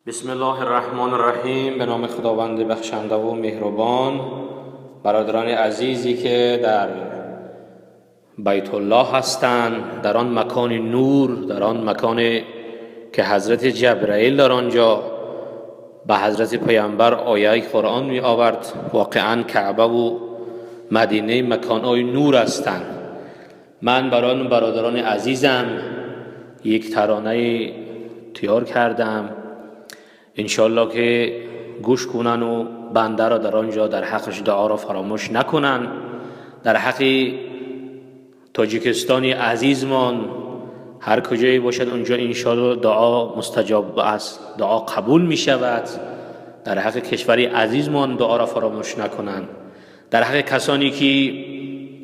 بسم الله الرحمن الرحیم. به نام خداوند بخشنده و مهربان. برادران عزیزی که در بیت الله هستند، در آن مکان نور، در آن مکان که حضرت جبرائیل در آنجا به حضرت پیامبر آیه قرآن می آورد، واقعا کعبه و مدینه مکانهای نور هستند. من برای برادران عزیزم یک ترانه تیار کردم، انشالله که گوش کنن و بنده را در آنجا در حقش دعا را فراموش نکنن. در حق تاجیکستان عزیزمان هر کجایی باشد اونجا انشالله دعا مستجاب است، دعا قبول می شود. در حق کشور عزیزمان دعا را فراموش نکنن. در حق کسانی که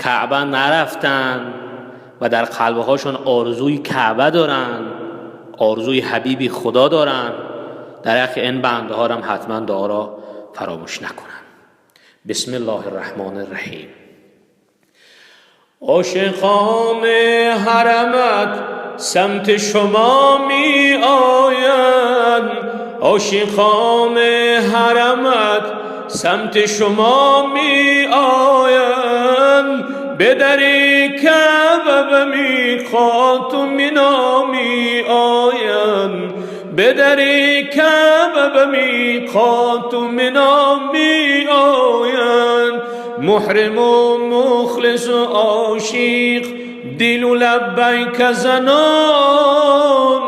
کعبه نرفتن و در قلبهاشون آرزوی کعبه دارن، آرزوی حبیبی خدا دارن، در حق این بنده ها هم حتما دعا را فراموش نکنن. بسم الله الرحمن الرحیم. عاشقان حرمت سمت شما می آیند، عاشقان حرمت سمت شما می آیند، به در کعبه به میقات و مینا می آیند، به در کعبه به میقات و مینا می آیند. محرم و مخلص و عاشق دل و لبیک زنان،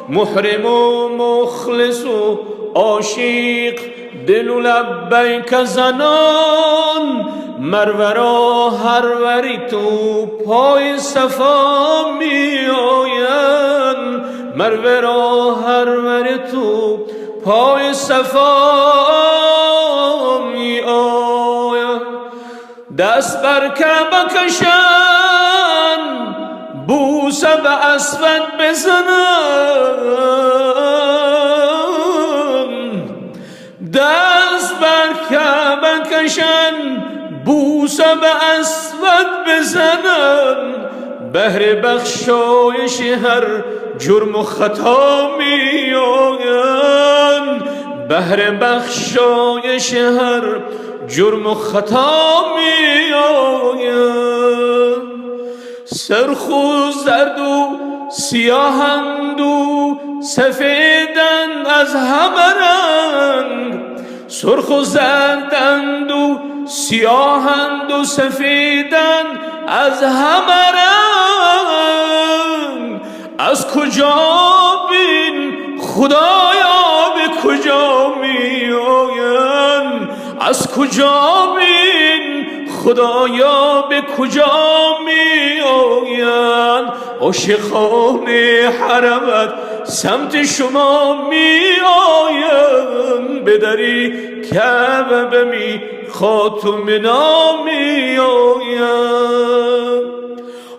محرم و مخلص و عاشق دل و لبیک زنان، مرورا هر وری تو پای صفا می آیند، مرورا هر وری تو پای صفا می آیند. دست بر کعبه کشند، بوسه به اسود بزنند، دست بر کعبه کشند، بوسه به اسود بزنند، بهر بخشایش هر جرم و خطا می آیند، بهر بخشایش هر جرم و خطا می آیند. سرخ و زرد و سیاهند و سفیدند از همه رنگ، سرخ و زردند و سیاهند و سفیدند از همه رنگ، از کجا بین خدایا به کجا می آیند، از کجا بین خدایا به کجا می آیند. عاشقان حرمت سمت شما می آیند، به در کعبه به میقات و مینا می آیند.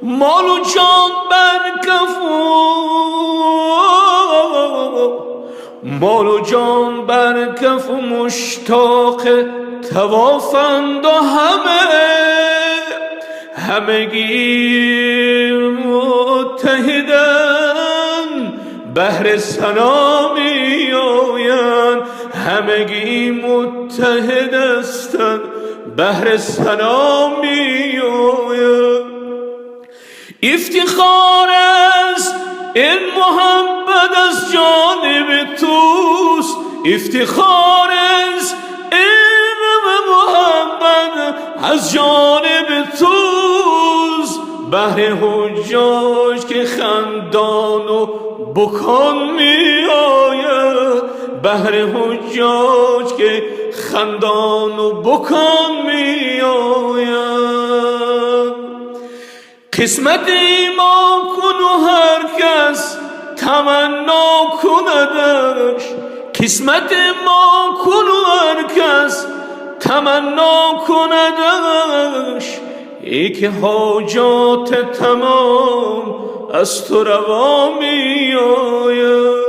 مال و جان بر کف، مال و جان بر کف و مشتاق طوافند و همه همگی متحدند، بهر ثنا می آیند، همگی متحد هستند، بهر ثنا می آیند. افتخار است این محبت از جانب توست، افتخار است این محبت از جانب توست، بهر حجاج که خندان و بکان می آید، بهر حجاج که خندان و بکان می آید. قسمت ما کن و هر کس تمنا کندش، قسمت ما کن و هر کس تمنا کندش، ای که حاجات تمام از تو روا می آید،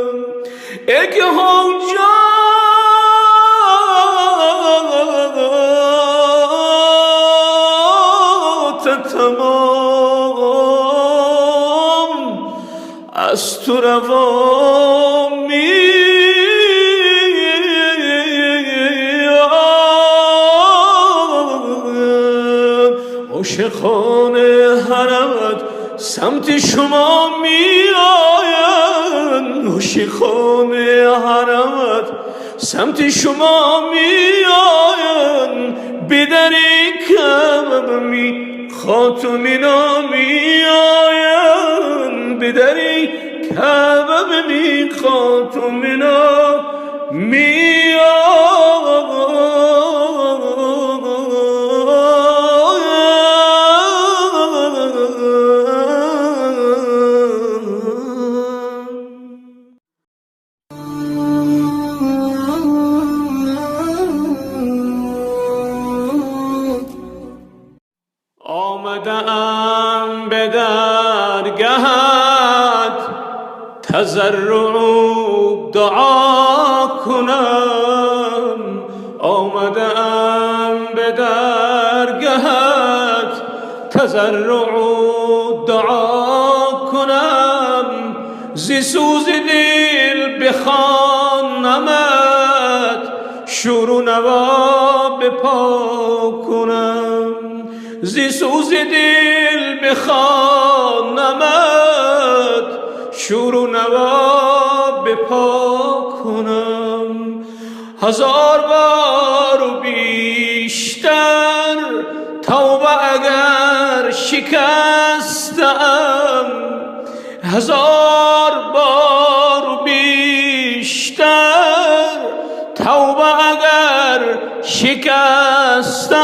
ای که حاجات تمام از تو روا می عاشقان حرمت سمت شما می آیند، عاشقان حرمت سمت شما می آیند، به در کعبه میقات منا می آیند، به در کعبه میقات منا می آیند. آمدم به درگهت تضرع و دعا کنم، آمدم به درگهت تضرع و دعا کنم، ز سوز دل بخوانمت شور و نوا به پا کنم، ز سوز دل بخوانمت شور و نوا به پا کنم. هزار بار و بیشتر توبه اگر شکستم، هزار بار و بیشتر توبه اگر شکستم،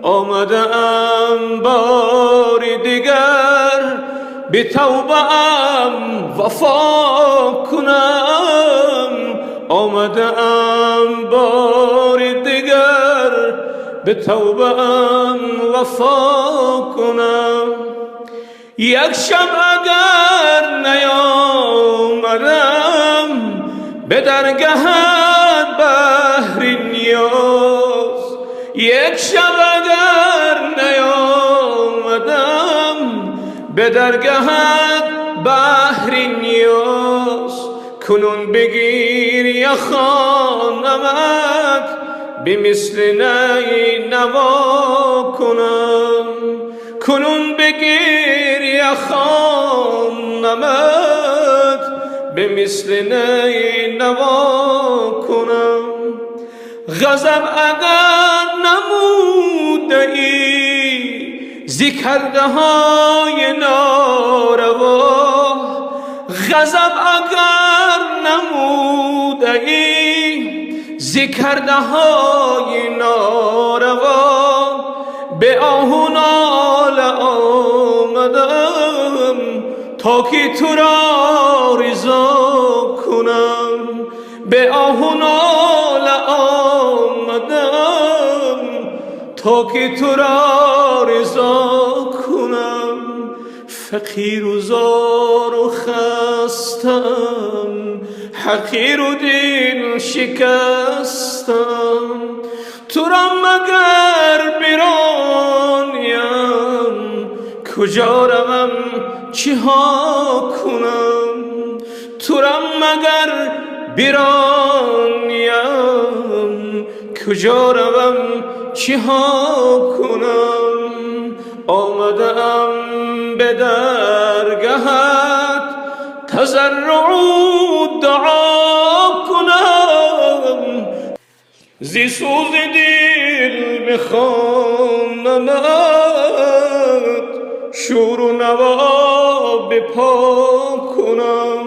آمدم بار دیگر به توبه‌ام وفا کنم، آمدم بار دیگر به توبه‌ام وفا کنم. یک شب اگر نیامدم به درگهت بهر نیاز، یک شب اگر نیامدم به درگهت بهر نیاز، کنون بگیر یا خانمت به مثل نی نوا کنم، کنون بگیر یا خانمت به مثل نی نوا کنم. غضب اگر نموده ای ز کرده های ناروا، غضب اگر نموده ای ز کرده های ناروا، به آه و ناله آمدم تا که تو را رضا کنم، به آه و ناله آمدم تا که تو را رضا کنم. فقیر و زار و خستم، حقیر و دل شکستم، تو را مگر برانیم، کجا روم چه ها کنم، تو را مگر برانیم، کجا روم چه ها کنم. آمدم به درگهت تضرع و دعا کنم، ز سوز دل بخوانمت شور و نوا به پا کنم.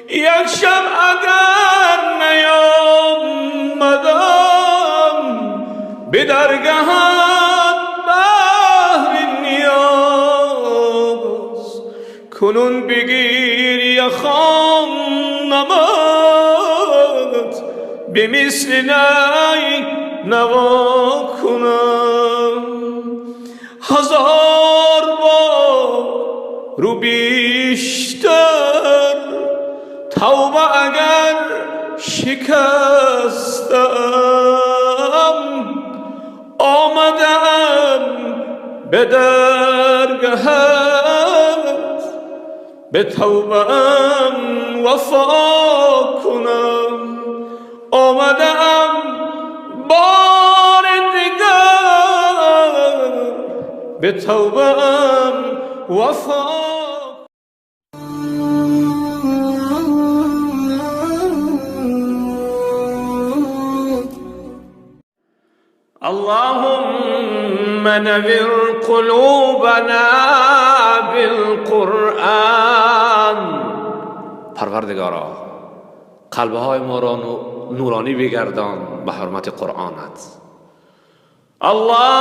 یک شب اگر نیامدم به درگهت بهر نیاز، کنون بگیر یا خانمت به مثل نی نوا کنم. هزار بار رو بیشتر توبه اگر شکستم، آمدم به درگهت به توبه‌ام وفا کنم، آمدم بار دیگر به توبه ام وفا. اللهم نور قلوبنا بالقرآن. پروردگارا قلبهای ما را نورانی بگردان به حرمت قرآنت. اللهم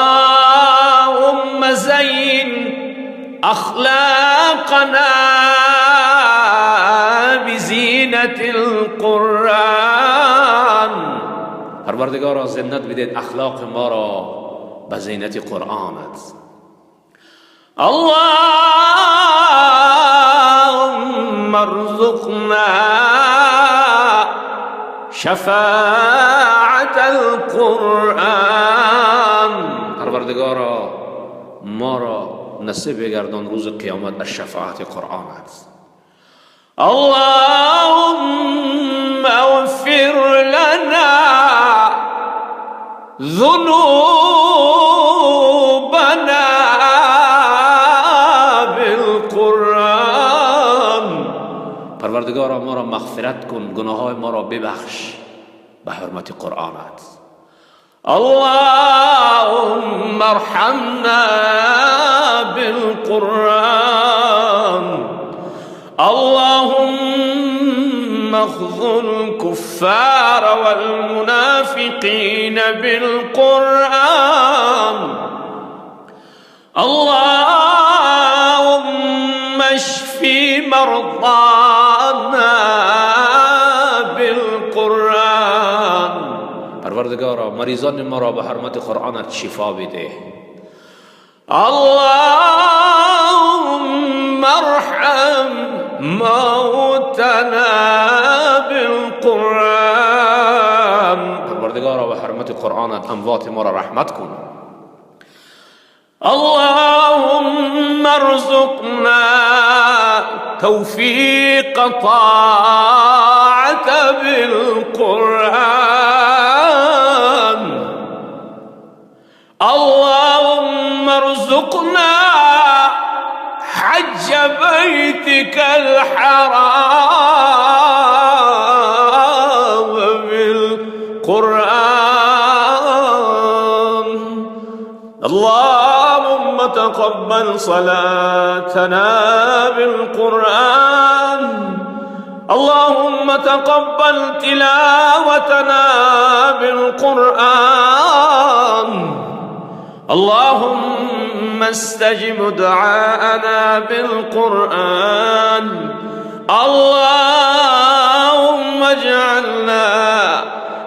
زین اخلاقنا بزینة القرآن. پروردگارا زینت بدید اخلاق ما را به زینت قرآنت. اللهم ارزقنا شفاعة القرآن. پروردگارا ما را نصیب بگردان روز قیامت از شفاعت قرآنت. اللهم اغفر لنا ذنوبنا بالقرآن. پروردگارا ما را مغفرت کن، گناههای ما را ببخش به حرمت قرآنت. اللهم ارحمنا بالقرآن. اللهم اخذل الكفار والمنافقين بالقرآن. اللهم اشف مرضانا بالقرآن. پروردگارا مریضان ما را به حرمت قرآنت شفا بده. اللهم ارحم موتنا بالقرآن. پروردگارا به حرمت قرآنت اموات ما را رحمت کن. اللهم ارزقنا توفیق طاعة بالقرآن. اللهم ارزقنا حج بيتك الحرام بالقرآن. اللهم تقبل صلاتنا بالقرآن. اللهم تقبل تلاوتنا بالقرآن. اللهم استجب دعاءنا بالقرآن. اللهم اجعلنا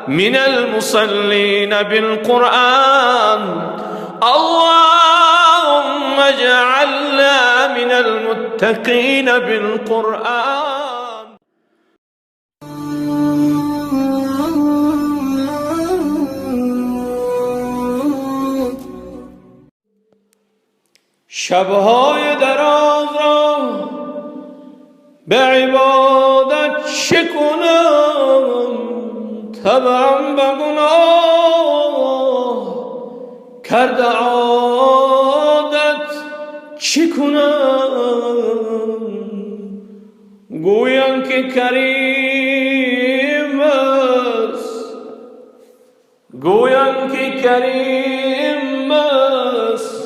من المصلين بالقرآن. اللهم اجعلنا من المتقين بالقرآن. شبهای دراز را به عبادت چه کنم، طبعم به گناه کرده عادت چه کنم. گویم که کریم است، گویم که کریم است،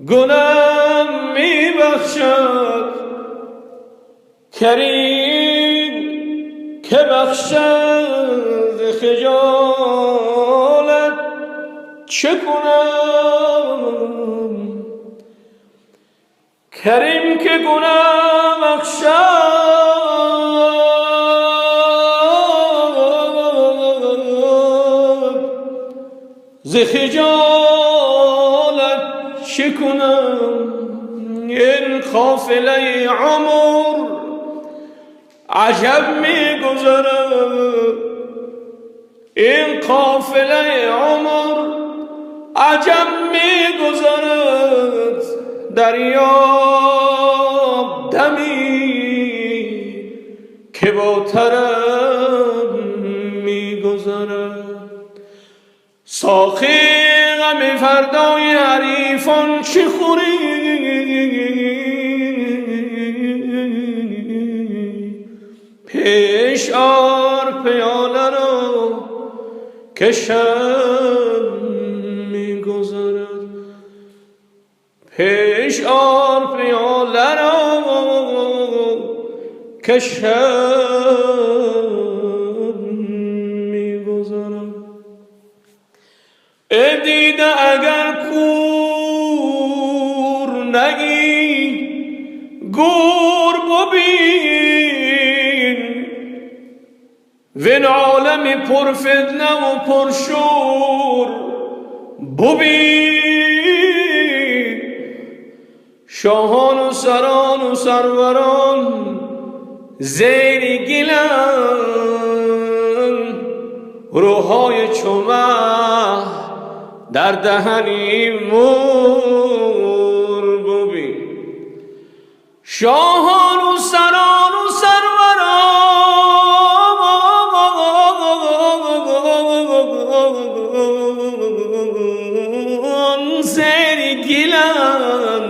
گناه می بخشد. کریم که بخشد خجالت چه کنم. کریم که گناه بخشد ز خجالت چه کنم. این قافله عمر عجب می گذرد، این قافله عمر عجب می گذرد. دریاب دمی که با طرب می گذرد. ساقی غم فردای حریفان چه خوری؟ پیش آر پیاله را که شب میگذرد، پیش آر پیاله را که شب میگذرد. ای دیده اگر کور نگی گور ببین، وین عالم پرفتنه و پرشور ببین. شاهان و سران و سروران زیر گلن، روحای چو مه در دهنی مور ببین. شاهان و سران و سروران زیر گلن،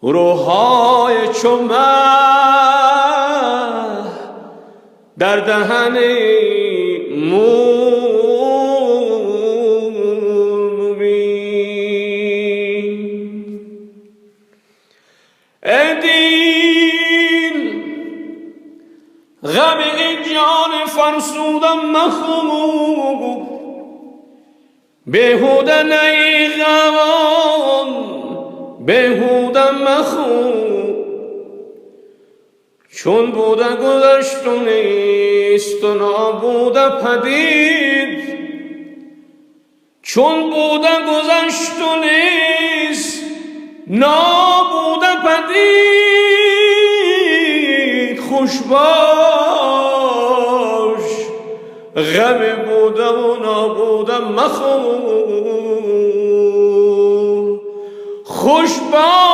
روحای چو مه در دهن مور ببین. ای دین غم این جان فرسودم مخور، بیهوده نی غمان بیهوده مخور. چون بوده گذشت و نیست و نابوده پدید، چون بوده گذشت و نیست نابوده پدید. خوش باش غم بوده و نابوده مخور، خوش باش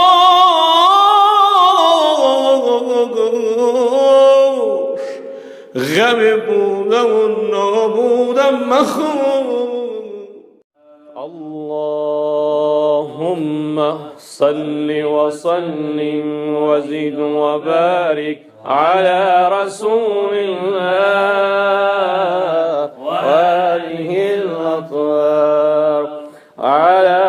غم بوده و نابوده مخور. اللهم صل وسلم وزد وبارك على رسول الله وآله الأطهار، على